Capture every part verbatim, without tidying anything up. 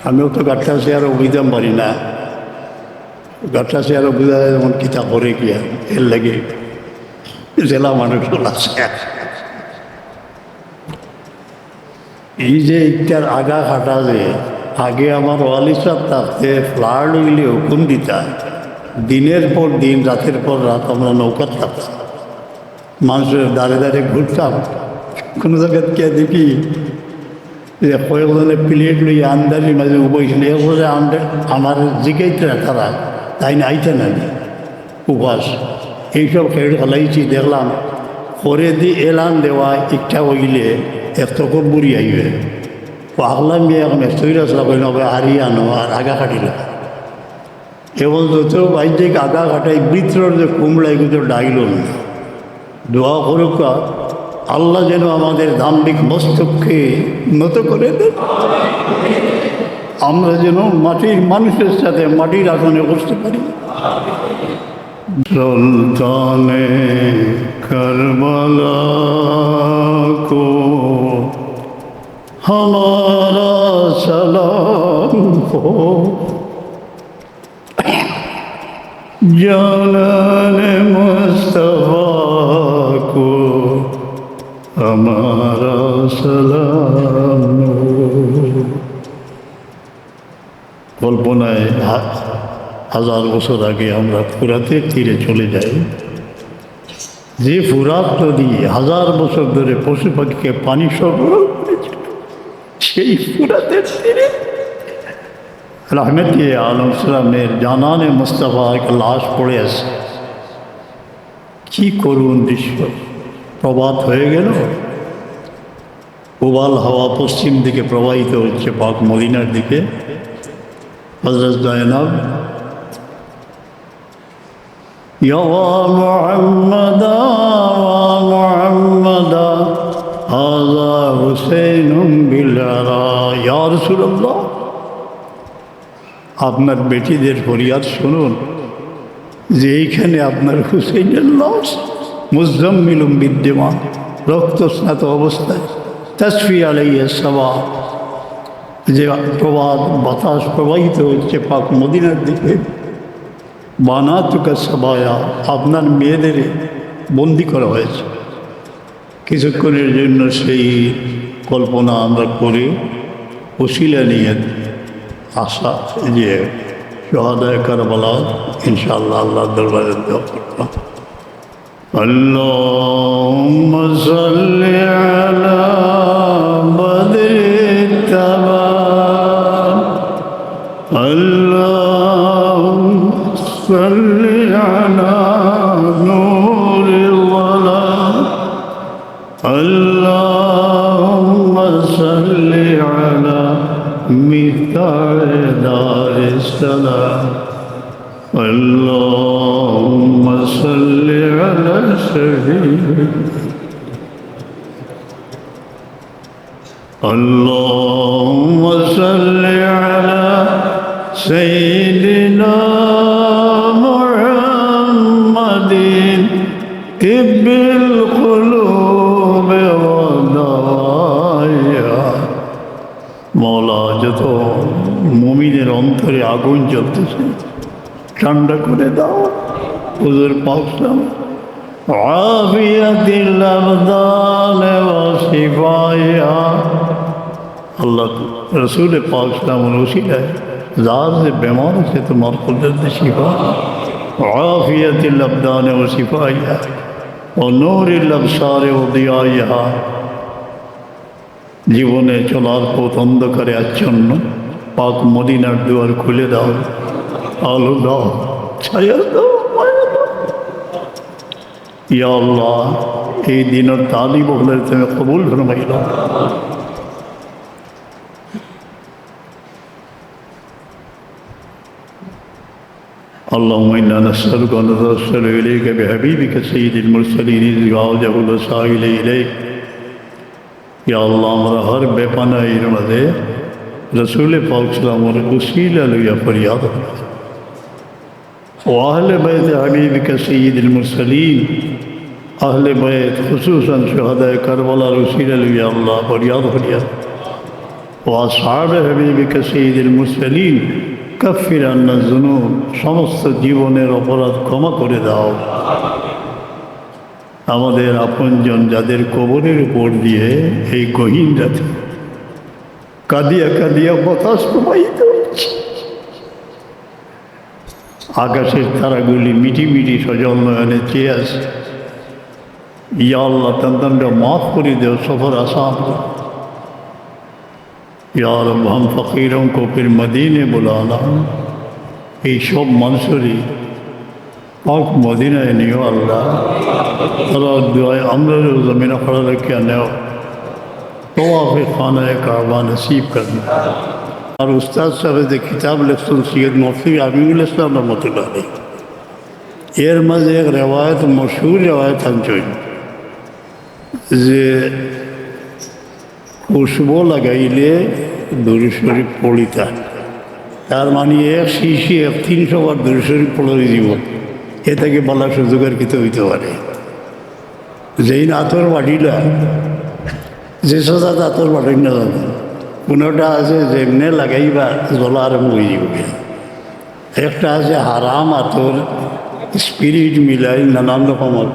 আমিও তো গাট্টা চেয়ারো বইতাম পারি না। গাট্টা চেয়ারো বইয়া যেমন কিতা করে গিয়া, এর লাগি জেলা মানুষ আছে। এই যে ইটার আগা কাটা যে, আগে আমার ওয়ালি সাহেব থাকতে ফ্লাড অইলে হুকুম দিতা, দিনের পর দিন, রাতের পর রাত আমরা নৌকাত থাকতাম, মানুষের দাঁড়ে দাঁড়ে ঘুরতাম। কোনো জায়গাত গিয়া দেখি যে কয়েকজনে প্লেট লইয়া আন্দারির মাঝে উবাইছিল, এরপরে আমরা, আমার জিগাইতে তারা, তাই না আইতে না নি? উপাস। এইসব খেল খেলাইছি, দেখলাম। পরে দি এলান দেওয়া ইচ্ছা হইলে এক তকব্বরি আইবে। ও আগলা মিয়া এখন মেস্তরি আসলা কইল, "ওবে হারিয়ে আনো আর আগা কাটিল।" এবং যত বাইদ্যিক আগা কাটাই ভিতরের যে কুমড়া, এগুলো ডাইল না। দোয়া করুক, আল্লাহ যেন আমাদের দাম্ভিক মস্তককে নত করে দেন। আমরা যেন মাটির মানুষের সাথে মাটির আসনে বসতে পারি। سلطان کربلا کو ہمارا سلام ہو، جانان مصطفی کو ہمارا سلام ہو۔ কল্পনায় হা-, হাজার বছর আগে আমরা ফুরাতের তীরে চলে যাই। যে ফুরাত নদী হাজার বছর ধরে পশু পাখিকে পানি সরবরাহ করেছিল, সেই ফুরাতের তীরে রহমতে আলম সালামের জানানে মুস্তাফা একটা লাশ পড়ে আছে। কি করুণ দৃশ্য! প্রভাত হয়ে গেল, উবাল হাওয়া পশ্চিম দিকে প্রবাহিত হচ্ছে পাক মদিনার দিকে। হযরত জয়নব, ইয়া ওয়া মুহাম্মাদা, ওয়া মুহাম্মাদা, হাযা হুসাইনুম বিল আরা। ইয়া রাসূলুল্লাহ, আপনার বেটিদের ফরিয়াদ শুনুন যে এইখানে আপনার হুসেনের লাশ, মুজাম্মিলুম বিদ্দিমা, রক্তস্নাত অবস্থায়, তাসফি আলাইহিস সাবা, যে প্রবাহ বাতাস প্রবাহিত হচ্ছে পাক মদিনার দিকে। বানাতুকা সাবায়া, আপনার মেয়েদের বন্দি করা হয়েছে। কিছুক্ষণের জন্য সেই কল্পনা আমরা করে উসিলা নিয়ে আশা যে শুহাদায়ে কারবালা ইনশাআল্লাহ আল্লাহর দরবারে দোয়া করব। اللهم صل على بدر التمام. اللهم صل على نور الظلام. اللهم صل على مفتاح دار السلام. اللهم صل على سيدنا اللهم صل على سيدنا محمد طب القلوب ودوائها. মাওলা, যত মুমিনের অন্তরে আগুন জ্বলতেছে, ঠান্ডা করে দাও হুজুর পাক সাহেব। عافية الأبدان وشفائها. আল্লাহ রসুল পাক সালামের উসিলায় যার যে বেমার আছে তোমার কুদরতে শিফা, عافية الأبدان وشفائها ونور الأبصار وضيائها. জীবনে চলার পথ অন্ধকারে আচ্ছন্ন, পাক মদিনার দুয়ার খুলে দাও, আলো দাও, ছায়া দাও, মায়া দাও। ইয়া আল্লাহ, এই দিনের তালিব হলে তুমি কবুল ফরমাইল। اللهم إنا نسألك ونتوسل إليك بحبيبك سيد المرسلين إذ عاجه الوسائل إليك. ইয়া আল্লাহ, আমরা হর বেপানাহির মাঝে রসুল পাক সালামর উসিলা লইয়া ফরিয়াদ করি। ও আহলে বাইত হাবিবিকা সাইয়্যিদুল মুরসালিন, আহলে বাইত খুসুসান শুহাদায়ে কারবালার উসিলা লইয়া আল্লাহ ফরিয়াদ করিয়া। وأصحاب حبيبك سيد المرسلين، كفر عنا الذنوب، সমস্ত জীবনের অপরাধ ক্ষমা করে দাও। আমাদের আপনজন যাদের কবরের উপর দিয়ে এই গহীন রাতে কাঁদিয়া কাঁদিয়া বাতাস প্রবাহিত হচ্ছে, আকাশের তারাগুলি মিটি মিটি সজল নয়নে চেয়ে আছে। ইয়া আল্লাহ, তাদের মাফ করে দেও, সফর আসান করো। ইয়া রব, হাম ফকিরোঁ কো ফির মদিনে বুলানা। এই সব মানুষেরই পাক মদিনায় নিও আল্লাহ। তারা দোয়ায় আমরারেও জমিনে খাড়া রাখিয়া নেও। তওয়াফে খানায়ে কাবা নসিব করনা। আর উস্তাদ সাহেব যে কিতাব লেখছেন সৈয়দ মুফতি আমিনুল ইসলাম রহমতুল্লাহ আলাইহি, এর মাঝে এক রেওয়ায়ত, মশহুর রেওয়ায়ত আনছইন যে খুশবু লাগাইলে দুরূদ শরীফ পড়িতা। তার মানে এক শিশি এক তিনশো বার দুরূদ শরীফ পড়ি দিব, এ থাকি বালা সুযোগ আর কিতা হইতে পারে? যেইন আতর বাটিলা, যে সাথে আতর বাটিল না জানো, কোনোটা আছে যেমনে লাগাইবা জ্বলা আরম্ভ হয়ে যাবে। একটা আছে হারাম আতর, স্পিরিট মিলাই নানান রকমর,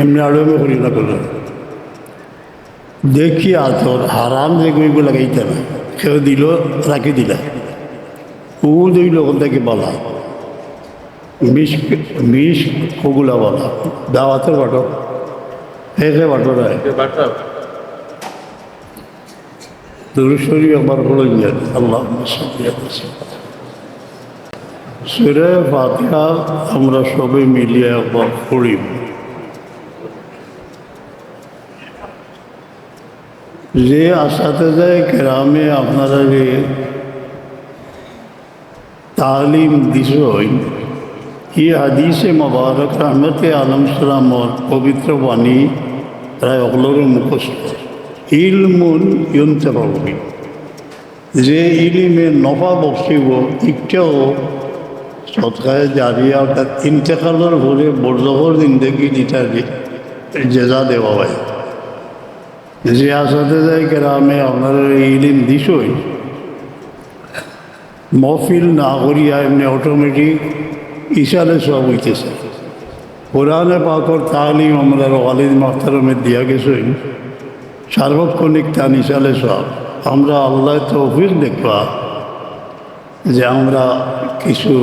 এমনি আড়মে করি না করলে। দেখি আতর হারাম যে গুইগুলো লাগাইতে না, কেউ দিল, রাখি দিলা, ও দইল ওখান থেকে বালা, মিশ, মিশ ওগুলা বালা, দাওয়াতের বাটো, হেঁকে বাটো রায়। দুরূদ শরীফ একবার পড়ুন যেন। আল্লাহুম্মা সাল্লি আলা সাইয়্যিদিনা। সূরা ফাতিহা আমরা সবে মিলিয়া একবার পড়ি। যে আসাতেজায়ে কেরামে আপনারারে তালিম দিছইন, ই হাদিসে মোবারক রহমতে আলম সালামর পবিত্র বাণী প্রায় অকলর মুখস্থ। ইলমুন ইউনতাফাউ বিহি, যে ইলিমে নফা বখশিব, ইটাও সদকায়ে জারিয়া, অর্থাৎ ইন্তেকালর পরে বরজখর জিন্দেগি ইটারে জেজা দেওয়া হয়। যে আসাতেজায়ে কেরামে আপনারারে ইলিম দিছইন, মহফিল না করিয়া এমনি অটোমেটিক ইসালে সওয়াব হইতেছে। কোরআনে পাকর তালিম আমরারে ওয়ালিদ মুহতারমে দিয়া গেছইন, সার্বক্ষণিক তান ইসালে সওয়াব। আমরা আল্লায় তৌফিক দেখবা যে আমরা কিছু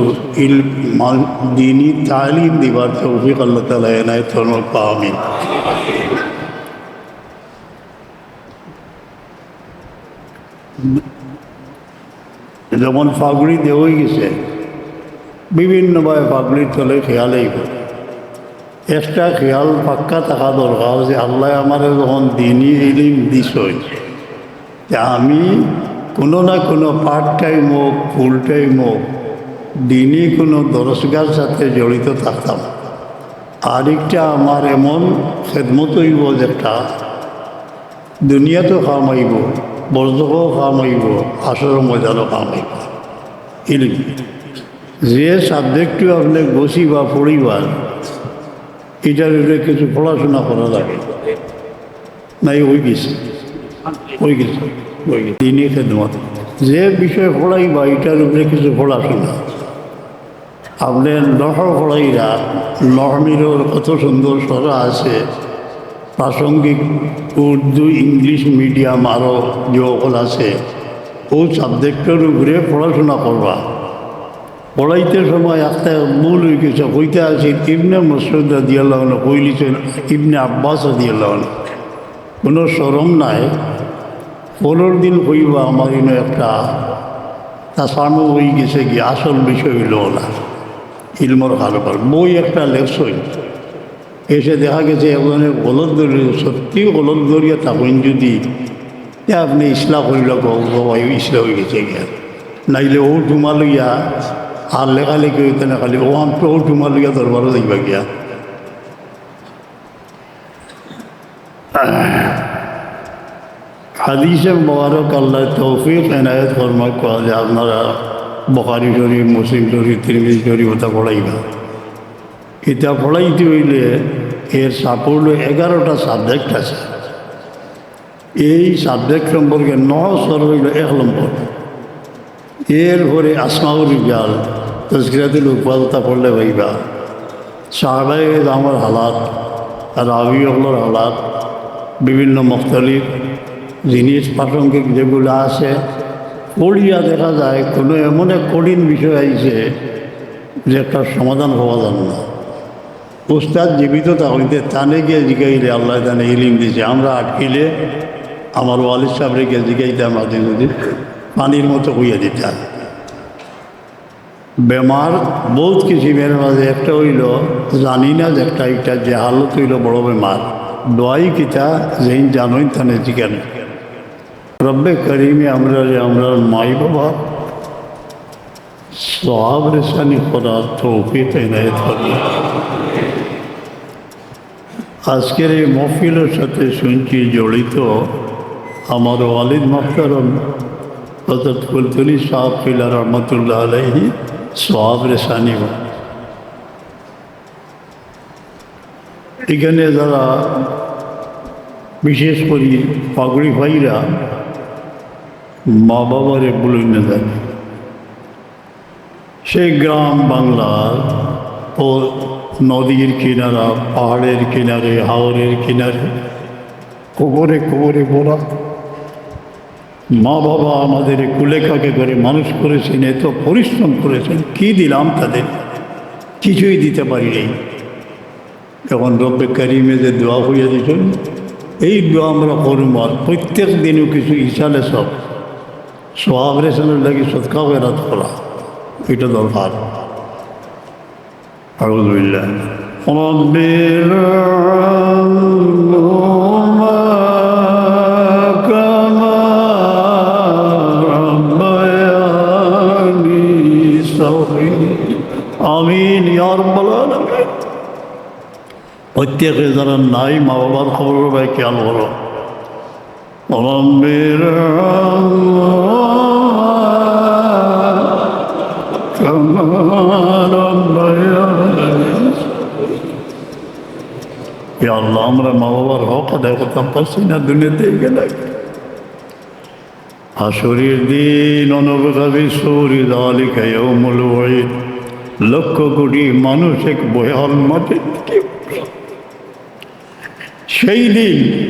ইল-, মাল-, দিনি তালিম দিবার তৌফিক আল্লাহ তাআলা এনায়েত ফরমাউক, আমিন। যেমন পাগড়ি দেওয়া হয়ে গেছে, বিভিন্নভাবে পাগড়ির তলে খেয়াল অইব। একটা খেয়াল পাক্কা থাকা দরকার যে আল্লায় আমারে যখন দিনি ইলিম দিছইন, তে আমি কোনো না কোনো পার্ট টাইম হোক, ফুল টাইম হোক, দিনি কোনো দরসগার সাথে জড়িত থাকতাম। আরেকটা আমার এমন খেদমত হইব যেটা দুনিয়াতেও কাম আইব, বরজখও কাম আইব, হাশরর ময়দানও কাম আইব। ইলিম। যে সাবজেক্টও আপনে গছিবা পড়িবা, ইটার উপরে কিছু পড়াশোনা করা লাগে। নাই, হয়ে গেছে, হয়ে গেছে, হয়ে গেছে। দিনি খেদমত। যে বিষয়ে পড়াইবা, ইটার উপরে কিছু পড়াশোনা। আপনে নহর পড়াইরা, নহমিরর কত সুন্দর সরা আছে, প্রাসঙ্গিক উর্দু, ইংলিশ মিডিয়াম আরো যে অকল আছে, ও সাবজেক্টর উপরে পড়াশোনা করবা। পড়াইতে সময় একটা ভুল হয়ে গেছে, কইতে আছে ইবনে মাসউদ রাদিয়াল্লাহু আনহু কইলিছেন, ইবনে আব্বাস রাদিয়াল্লাহু আনহু, কোনো শরম নাই। পরের দিন কইবা আমার ইনো একটা তাসানু হয়ে গেছে কি, আসল বিষয় হইল না ইলমর কারবার। বই একটা লেখছইন, এসে দেখা গেছে একজনে গলত ধরে, সত্যি গলত ধরিয়া থাকইন যদি, তে আপনে ইসলাহ করিলা, গো, গো, ভাই, ইসলাহ হয়ে গেছে গিয়া। নাইলে ও টুমা লইয়া আর লেখালেখি হইতে না, খালি ও আম-, ও টুমা লইয়া দরবারও যাইবা গিয়া। হাদিসে মোবারক আল্লাহ তৌফিক এনায়েত ফরমাক যে আপনারা বুখারী শরীফ, মুসলিম শরীফ, তিরমিজি শরীফ ওটা পড়াইবা। এটা পড়াইতে হইলে এর সাপোর্ট এগারোটা সাবজেক্ট আছে। এই সাবজেক্ট সম্পর্কে নয় সর হইল এক নম্বর। এরপরে আসমাউল রিজাল, তজকিরাতুল হুফফাজ, তা পড়লে পাইবা। সাহাবায়ে কেরামর হালাত, রাবি অকলর হালাত, বিভিন্ন মুখতালিফ জিনিস প্রাসঙ্গিক যেগুলা আছে, পড়িয়া দেখা যায় কোনো এমন এক কঠিন বিষয় আইছে যে একটা সমাধান পাওয়া যায় না। উস্তাদ জীবিত থাকইতে তানে গিয়া জিগাইলে আল্লায় তানে ইলিম দিছে। আমরা আটকিলে আমার ওয়ালিদ সাবরে গিয়া জিগাইতাম, আদি যদি পানির মতো কইয়া দিতা। বেমার বউত কিসিমের মাঝে একটা অইলো জানি না যে একটা, একটা জেহালত অইলো বড় বেমার। দোয়াই কিতা যেইন জানইন তানে জিগাইন। রব্বে করিমে আমরারে, আমরার মাই বাবা সওয়াব রেসানি করার তৌফিক এনায়েত করুক। আজকের এই মহফিলের সাথে শুনছি জড়িত আমার ওয়ালিদ মুহতারাম হযরত ফুলতলি সাহেব কিবলা রহমতুল্লাহ আলাইহি সওয়াব রেসানি। এখানে যারা বিশেষ করি পাগড়ি ভাইরা মা বাবারে ভুলইন না জানি, সেই গ্রাম বাংলার প-, নদীর কিনারা, পাহাড়ের কিনারে, হাওরের কিনারে, কবরে কবরে ভরা। মা বাবা আমাদের কুলে কাকে করে মানুষ করেছেন, এত পরিশ্রম করেছেন, কি দিলাম তাদের? কিছুই দিতে পারি নাই। এখন রব্বে করিমে যে দোয়া কইয়া দিছইন, এই দোয়া আমরা করমু, আর প্রত্যেক দিনও কিছু ইসালে সব সওয়াব রেসানির লাগি সদকা খয়রাত করা, এটা দরকার। আউযু বিল্লাহ। رب ارحمهما كما ربياني صغيرا. আমিন ইয়া রাব্বাল আলামিন। প্রত্যেকে যারা নাই, মা বাবার খবর ভাই খেয়াল করো। رب ارحمهما كما ربياني. ইয়া আল্লাহ, আমরা মা বাবার হক আদায় করতাম পারছি না, দুনিয়াতে গেলে। হাশরের দিন, ونفخ في الصور ذلك يوم الوعيد, লক্ষ কোটি মানুষ এক ভয়াল মাঠের দিকে। সেই দিন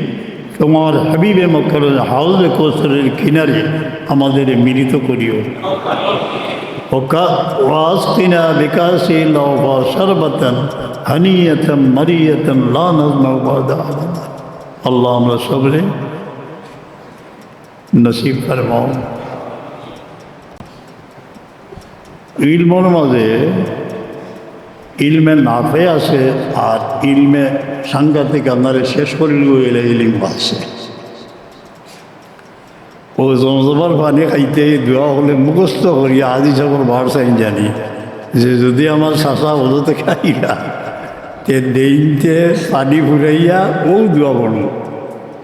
তোমার হাবিবে মকরম হাউজে কৌসরের কিনারে আমাদের মিলিত করিও। وك-، واسقنا بكأس الوفاء شربة هنيئة مريئة لا نظمأ بعدها أبدا. আল্লাহ, আমরা সবরে নসিব ফরমাও। ইলমর মাঝে ইলমে নাফে আছে, আর ইলমে সাংঘাতিক আপনারে শেষ করিল গইলে ইলিম আছে। ও জমজমার পানি খাইতে দোয়া হলে মুখস্থ করিয়া আজি সবর বার চাইন জানি যে যদি আমার চাচা হজরতে খাইলা, তে দেইনতে পানি ফুরাইয়া ও দোয়া পড়ব।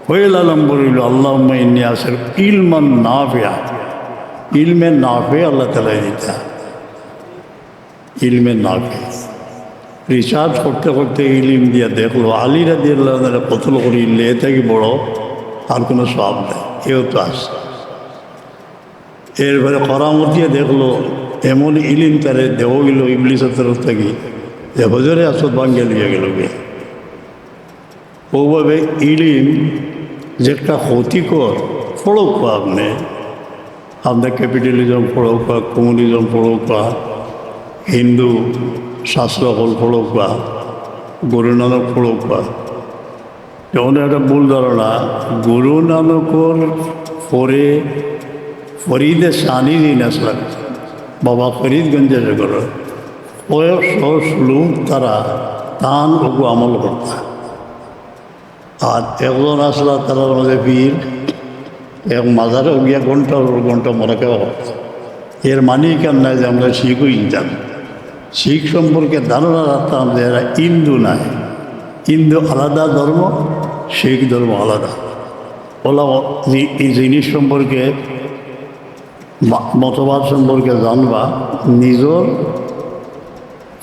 পয়লা নম্বর অইল, আল্লাহুম্মা ইন্নী আসআলুকা ইলমান নাফিআ। ইলমে নাফে আল্লাহ তাআলা দিতা। ইলমে নাফে। রিসার্চ করতে করতে ইলিম দিয়া দেখলো, আলী রাদিয়াল্লাহু আনহুরে কতল করিলে এ থাকি বড় আর কোনো সওয়াব নাই। এও তো আছে। এরপরে করামত দিয়া দেখলো, এমন ইলিম তারে দেওয়া অইল ইবলিসর তরফ থাকি যে হজরে আসওয়াদ ভাঙ্গিয়া লইয়া গেল গিয়া। ওভাবে ইলিম যে একটা ক্ষতিকর, পড়উক্কা আপনে, আপনে ক্যাপিটালিজম পড়উক্কা, কমিউনিজম পড়উক্কা, হিন্দু শাস্ত্র অকল পড়উক্কা, গুরু নানক পড়উক্কা, যেমন একটা ভুল ধারণা, গুরু নানকর পরে ফরিদে সানি যিন আসলা, বাবা ফরিদগঞ্জর ঘর, কয়েকশো লোক তারা তান ওগু আমল করতা। আর একজন আসলা তারার মাঝে পীর, এক মাজারে গিয়া ঘন্টার পর ঘন্টা মোরাকাবা করতা। এর মানে ইখান নায় যে আমরা শিখ অইতাম। শিখ সম্পর্কে ধারণা রাখতাম যে এরা হিন্দু নায়, হিন্দু আলাদা ধর্ম, শিখ ধর্ম আলাদা। ওলা জি-, এই জিনিস সম্পর্কে, মা-, মতবাদ সম্পর্কে জানবা, নিজর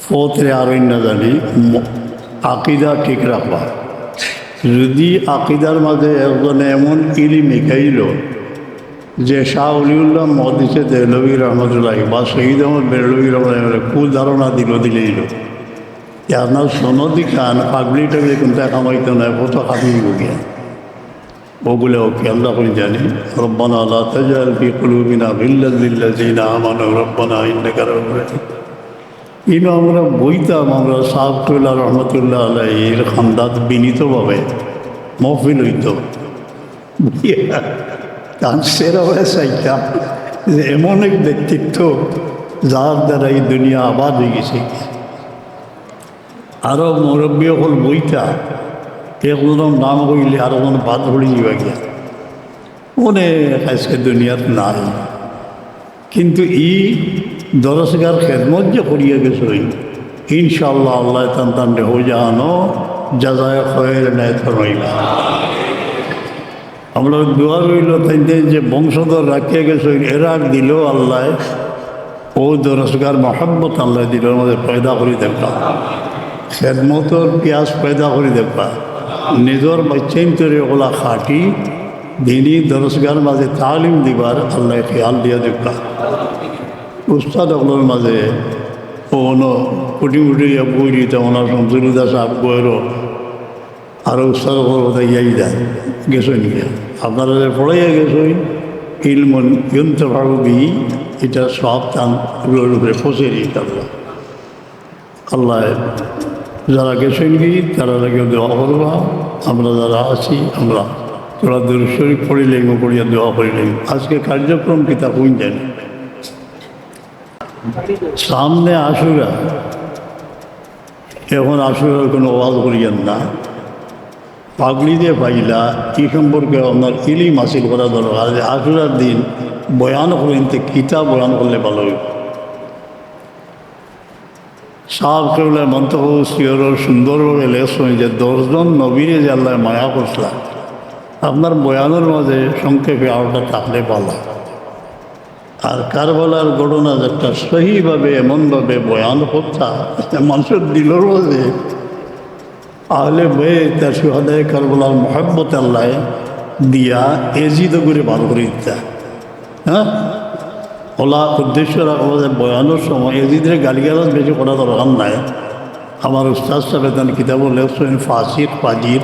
পথরে আর অইন্য জানি ম-, আকিদা ঠিক রাখবা। যদি আকিদার মাঝে একজনে এমন ইলিম হিকাইলো যে শাহ অলিউল্লাহ মহদিসে দেহলভী রহমতুল্লাহ বা শহীদ আহমদ বেরলভী রহমতুল্লাহ কুল ধারণা দিল, দিলে দিল, যে আপনার সনদি খান পাগড়ি টাগড়ি কোনটা কামাইতো না, কত খাবি গিয়া। ওগুলো ওকে আল্লাহ করে জানি। ربنا لا تجعل في قلوبنا غلا للذين آمنوا ربنا إنك رؤوف رحيم। ইনো আমরা বইতাম, আমরা সাহেব কিবলা রহমতুল্লাহ আলাইহির খান্দাত বিনীতভাবে মহফিল হইতো। তান সেরা হয়ে চাইতাম যে এমন এক ব্যক্তিত্ব, যার দ্বারা এই দুনিয়া আবাদ হয়ে গেছে। আরো মুরব্বী অকল বইতা, একজনর নাম কইলে আরো জন বাদ পড়ি যাইবা গিয়া। অনেক আজকে দুনিয়াত নাই, কিন্তু ই দরসগার খেদমত যে করিয়া গেছইন, ইনশাআল্লাহ আল্লাহ তান তান দেহ জাহানো জাজায়ে খয়ের নেয় ফরমাইবা। আমরা দোয়া রইল, তাইন যে বংশধর রাখিয়া গেছইন, এরার দিলো আল্লাহ ও দরসগার মহব্বত আল্লাহ দিলর মাঝে পয়দা করি দেবা, খেদমতর পিয়াস পয়দা করি দেবা, নিজর বাচ্চাইন্তরে ওগুলা খাটি দিনই দরসগার মাঝে তালিম দিবার আল্লাহ খেয়াল দিয়া দেবা। উস্তাদ অকলর মাঝে ও অনো কুটি মুটি ইয়া বই দিতে ওনার শামসুল হুদা সাহেব গয়রো আরো উস্তাদ অকলর কথা ইয়াই যায়, গেছইন গিয়া। আপনারা যে পড়াইয়া গেছইন, ইলমুন ইউনতাফাউ বিহি, এটা সব তান রুহের উপরে পৌঁছে দিতে আল্লাহ। আল্লাহ যারা গেছইন কি, তারা লাগে দোয়া করবা। আমরা যারা আছি, আমরা তোরা দুরূদ শরীফ পড়িলেই, পড়িয়া দোয়া করিলেই। আজকে কার্যক্রম কিতা কোন জানি। সামনে আশুরা, এখন আশুরার কোনো ওয়াজ করিয়েন না। পাগড়ি যে পাইলা, কি সম্পর্কে আপনার ইলিম হাসিল করা দরকার। যে আশুরার দিন বয়ান করেন, তে কিতা বয়ান করলে ভালো হইব? সাহেব কেবলায় মন্তখবুজ সিয়রর সুন্দরভাবে লেখছইন যে দশজন নবীরে যে আল্লাহ মায়া করছিলা, আপনার বয়ানর মাঝে সংক্ষেপে আরোটা থাকলে ভালো। আর কারবালার ঘটনা যেটা সহিভাবে এমনভাবে বয়ান করতা, মানুষের দিলর মাঝে আহলে বাইত আর শুহাদায়ে কারবালার মহব্বত আল্লাহ দিয়া এজিদ করে বার করে দিতা। হ্যাঁ, ওলা উদ্দেশ্য রাখবো যে বয়ানোর সময় এজিদরে গালিগালাজ বেশি করা দরকার নাই। আমার উস্তাদ সাহেব তান কিতাবো লেখছইন ফাসিক, ফাজির,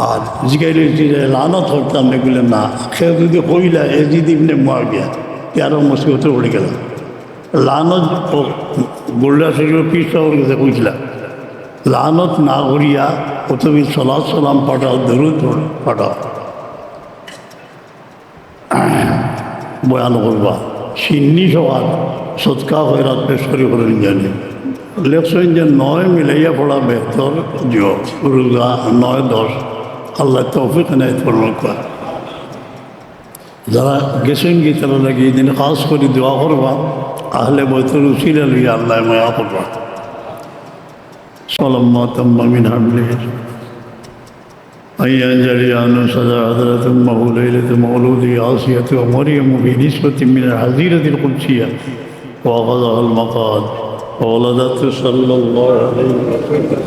আর জিগাইলে যে লানত করতাম এগুলো না। কেউ যদি কইলা এজিদ ইবনে মুআবিয়া, তে আরো মুসিবতে পড়ি গেলাম। লানত ও গোল্লা শরীফ পীর সাহেবের কাছে কইছিলা, লানত না করিয়া প্রথমে সালাত সালাম পাঠাও, দরুদ পাঠাও। বয়ান করবা, সিন্নি সবার সদকা খয়রাত পেশ করি করেন জানি। লেখছইন যে নয় মিলাইয়া পড়া বেহতর জিও, রোজা নয় দশ, আল্লাহ তৌফিক এনায়েত করুন। যারা গেছইন কি তারা লাগি এই দিন খাস করি দোয়া করবা, আহলে বয়তর উসিলা লইয়া আল্লাহ মায়া করবা। সালাম্মা তাম্মা মিন হামলিহি। أن ينجلي عنه صدر حضرة أمه ليلة مولوده آسية ومريم في نسوة من الحظيرة القدسية وأخذها المقعد وولدته صلى الله عليه وسلم.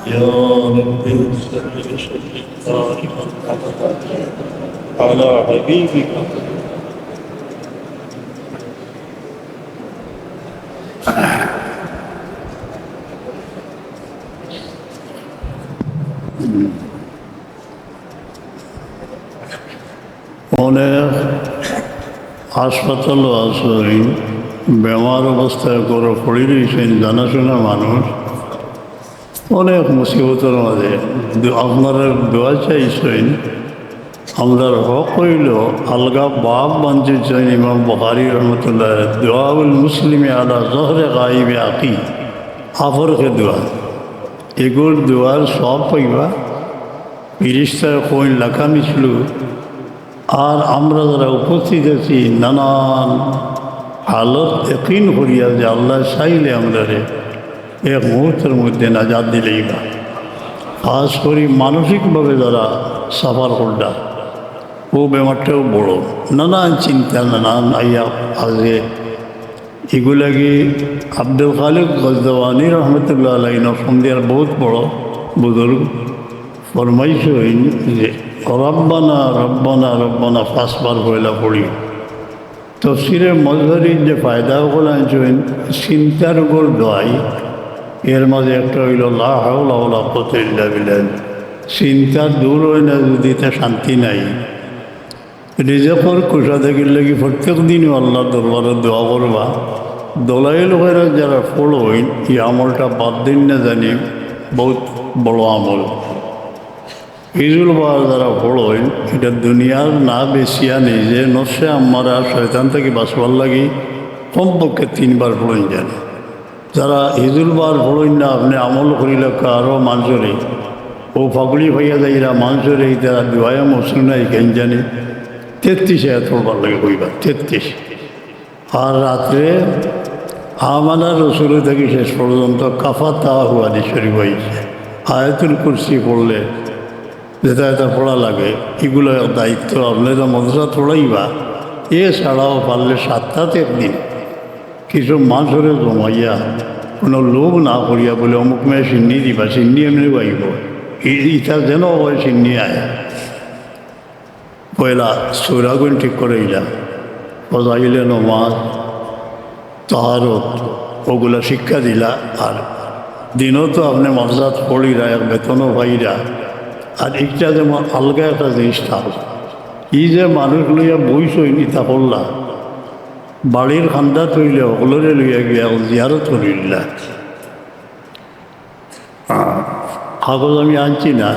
يا رب صل وسلم دائما أبدا على حبيبك. অনেক হাসপাতালও আছইন, বেমার অবস্থায় ঘরো পড়ি রইছইন, জানাশোনা মানুষ, অনেক মুসিবতর মাঝে। দু-, আপনারা দোয়া চাইছইন। আমরার হক অইলো, আলগা বাব বানতে চাইন ইমাম বুখারী রহমতুল্লাহ, দোয়াউল মুসলিমি আলা জহরে গাইবে আকি, আফরকে দোয়া, এগুর দোয়ার সওয়াব পাইবা। ফিরিস্তায় কইন লাকা মিসলু। আর আমরা যারা উপস্থিত আছি, নানান হালত ইয়াকিন করিয়া যে আল্লাহ চাইলে আমরারে এক মুহূর্তর মধ্যে নাজাত দিলাইবা। খাস করি মানসিকভাবে যারা সাফার কররা, অউ বেমারটাও বড়, নানান চিন্তা, নানান আইয়া আজকে এগুলাগি আব্দুল খালিক গজদাওয়ানি রহমতুল্লাহ আলাইহি নরসিংদিয়ার বহুত বড় বুজুর্গ ফরমাইছইন যে, "রব্বানা, রব্বানা, রব্বানা" পাঁচবার পয়লা পড়ি। তফসিরে মজহরির যে ফায়দা অকল আনছইন, চিন্তার উপর দোয়াই, এর মাঝে একটা অইলো লা হাওলা ওয়ালা কুওয়াতা ইল্লা বিল্লাহ। চিন্তা দূর অয় না যদি, তে শান্তি নাই। রিজেকর কুশাদগির লাগি প্রত্যেক দিনও আল্লাহর দরবারে দোয়া করবা। দলাইল খয়রাত যারা পড়ইন, ই আমলটা বাদ দিন না জানি, বহুত বড় আমল। হিজুল বাহার যারা পড়ইন, ইটা দুনিয়ার না বেচিয়া নিজে নফসে আম্মারা আর শয়তান থাকি বাঁচবার লাগি কমপক্ষে তিনবার পড়ইন জানি। যারা হিজুল বাহার পড়ইন না, আপনে আমল করিলে কারো মানষরে, অউ ফাগড়ি পাইয়া যাইরা মানষরে, ইতা দোয়ায়ে মসনুনা ইখান জানি, তেত্রিশ আয়াত পড়বার লাগি কইবা, তেত্রিশ। আর রাত্রে আমানা রসুলু থাকি শেষ পর্যন্ত কাফাতাহু হাদিস শরীফ আইছে, আয়াতুল কুরসি পড়লে যেটা এটা পড়া লাগে, ইগুলা এক দায়িত্ব। আপনে তো মাদ্রাসাত পড়াইবা, এ ছাড়াও পারলে সাপ্তাত একদিন কিছু মানষরে জমাইয়া, কুনু লোভ না করিয়া বলে, "অমুক মেয়ে শিন্নি দিবা, শিন্নি এমনেউ আইবো, ই-, ইতা যেন অয় শিন্নি আয়।" পয়লা সূরাগুইন ঠিক করাইলা, ফজাইলে নমাজ, তাহারত, অগুলা শিক্ষা দিলা। আর দিনো তো আপনে মাদ্রাসাত পড়িরা, এক বেতনও পাইরা। আর ইটা যেমন আলগা একটা জিনিস থাকলো, ই যে মানুষ লইয়া বইছইন, ইতা করলা, বাড়ির কান্দাত অইলে হকলরে লইয়া গিয়া জিয়ারত করিলা। আহ, কাগজ আমি আনছি না,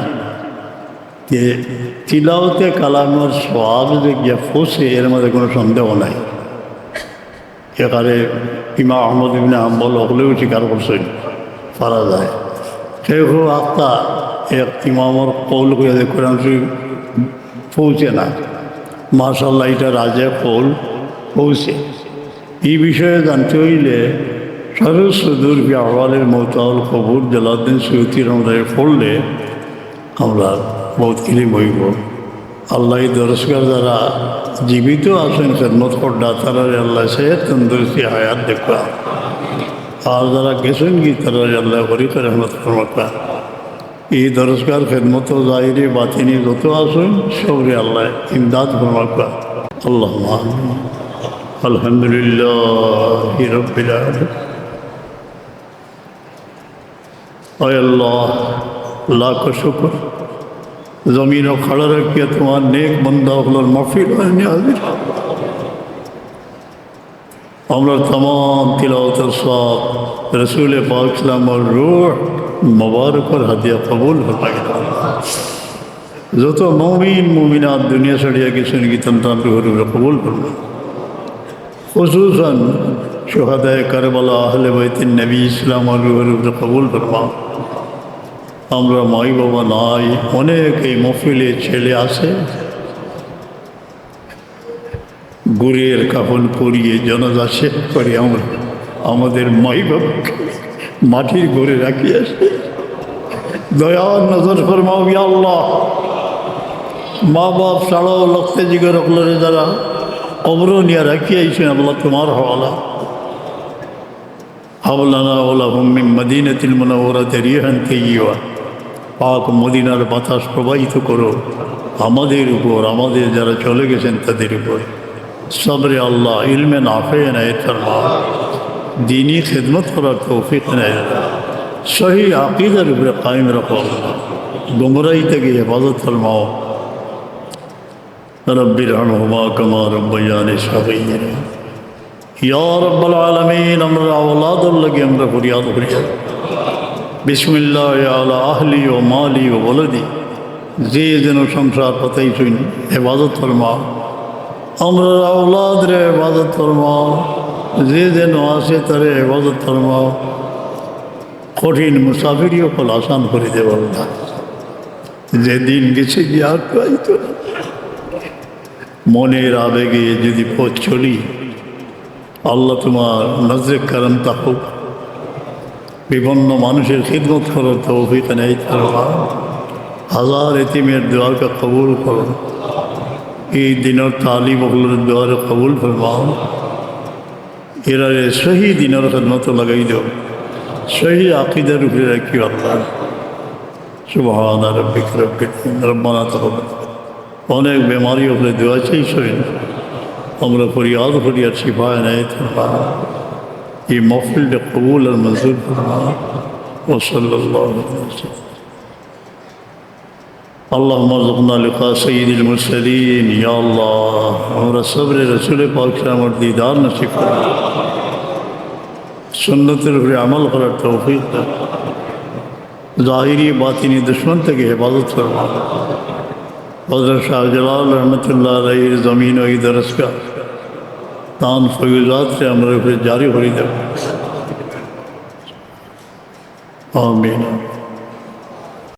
যে তিলাওতে কালামর সওয়াব যে গিয়া পৌঁছে, এর মাঝে কুনু সন্দেহ নাই। এখানে ইমাম আহমদ ইবনে হাম্বল হকলেও স্বীকার করছইন, পারা যায়। কেউ কেউ আখতা এক ইমামর কৌল কইয়া যে কোরআন শরীফ পৌঁছে না। মাশাআল্লাহ, ইটা রাজে কৌল পৌঁছে। ই বিষয়ে জানতে অইলে শারহুস সুদুর ফি আহওয়ালিল মাওতা ওয়াল কুবুর জালালউদ্দিন সুয়ুতী রহমতুল্লাহ পড়লে আমরা বহুত ইলিম অইবো। আল্লাহ ই দরসগার যারা জীবিত আছইন, খেদমত কররা, তারারে আল্লাহ সেহত তন্দুরুস্তি হায়াত দেউক্কা। আর যারা গেছইনগি, তারারে আল্লাহ করি রহমত ফরমাউক্কা। ই দরসগার খেদমতো জাহিরি বাতিনি যত আছইন, সবরে আল্লাহ ইমদাদ ফরমাউক্কা। আল্লাহুম্মা আমিন। আলহামদুলিল্লাহি রাব্বিল আলামিন। আয় আল্লাহ, লাখ শুকর, জমিনো খাড়া রাখিয়া তুমার নেক বান্দা অকলর মাহফিলো আমি হাজির। আমরার তামাম তিলাওয়াতর সওয়াব রসুলে পাক সাল্লাল্লাহু আলাইহি ওয়াসাল্লামর রূহ মোবারকর হাদিয়া কবুল ফরমাইও। যত মুমিন মুমিনাত দুনিয়া ছাড়িয়া গেছইনগি, তান তান রূহর উপরে কবুল ফরমাও। খুসুসান শুহাদায়ে কারবালা, আহলে বাইতুন নবী ইসলামর রূহর উপরে কবুল ফরমাও। আমরা মাই বাবা নাই, অনেক এই মহফিলে ছেলে আছে, গুরের কাফন পরিয়ে জানাজা শেষ করে আমরা আমাদের মাই বাবাকে মাটির ঘরে রাখিয়া আসি। দয়ার নজর ফরমাও, ইয়া আল্লাহ। মা বাপ ছাড়াও লখতে জিগর অকলরে যারা কবরো নিয়া রাখিয়া আইছইন, আল্লাহ তুমার হাওয়ালা। হাব লানা ওয়া লাহুম মিন মদিনাতিল মুনাওয়ারাতি রিহান তাইয়্যিবা। পাক মদিনার বাতাস প্রবাহিত করো আমাদের উপর, আমাদের যারা চলে গেছেন তাদের উপর। সবরে আল্লাহ, ইলমে নাফে এনায়েত ফরমাও, দ্বীনি খেদমত করার তৌফিক এনায়েত ফরমাও, সহি আকিদার উপরে কায়েম রাখো আল্লাহ। গুমরাহি থাকি হেফাজত ফরমাও। রব্বির হামহুমা কামা রব্বায়ানি সগীরা। ইয়া রব্বাল আলামিন, আমরার আওলাদর লাগি আমরা ফরিয়াদ করিয়ার। বিসমিল্লাহি আলা আহলি ওয়া মালি ওয়া ওয়ালাদি। যে যেন সংসার পাতাইছইন, হেফাজত ফরমাও। আমরার আওলাদরে হেফাজত ফরমাও। যে যেন আছে, তারে হেফাজত ফরমাও। কঠিন মুসাফিরি অকল আসান করি দেও আল্লাহ। যে দিন গেছে গিয়া আর তো আইতো না। মনের আবেগে যদি পথ চলি, আল্লাহ তুমার নজরে করম থাকুক। বিপন্ন মানুষর খিদমত করার তৌফিক এনায়েত ফরমাও। হাজার এতিমর দোয়াকে কবুল করো। এই দিনর তালিব অকলর দোয়ারে কবুল ফরমাও। এরারে সহি দিনর খিদমতো লাগাই দেও, সহি আকিদার উপরে রাখিও আল্লাহ। সুবহানা রাব্বিকা রাব্বিল ইজ্জা-, রব্বানা তাকাব্বাল। অনেক বেমারি অকলে দোয়া চাইছইন, আমরা ফরিয়াদ করিয়ার শিফা এনায়েত ফরমাও। এই মাহফিলটা কবুল আর মঞ্জুর ফরমাও। ওয়া সাল্লাল্লাহু আলাইহি ওয়া সাল্লাম। আল্লাহুম্মা রযুকনা লিকা সাইয়্যিদিল মুরসালিন। ইয়া আল্লাহ, আমরা সবরে রসুলে পাক সাল্লাল্লাহু আলাইহি ওয়াসাল্লামর দিদার নসিব করো। সুন্নতর উপরে আমল করার তৌফিক দাও। জাহিরি বাতিনি দুশমন থাকি হেফাজত ফরমাও। হযরত শাহজালাল রহমতুল্লাহ আলাইহির জমিন ও এই দরসগাহ, তান ফয়ুজাতরে আমরার উপরে জারি করি দেও। আমিন।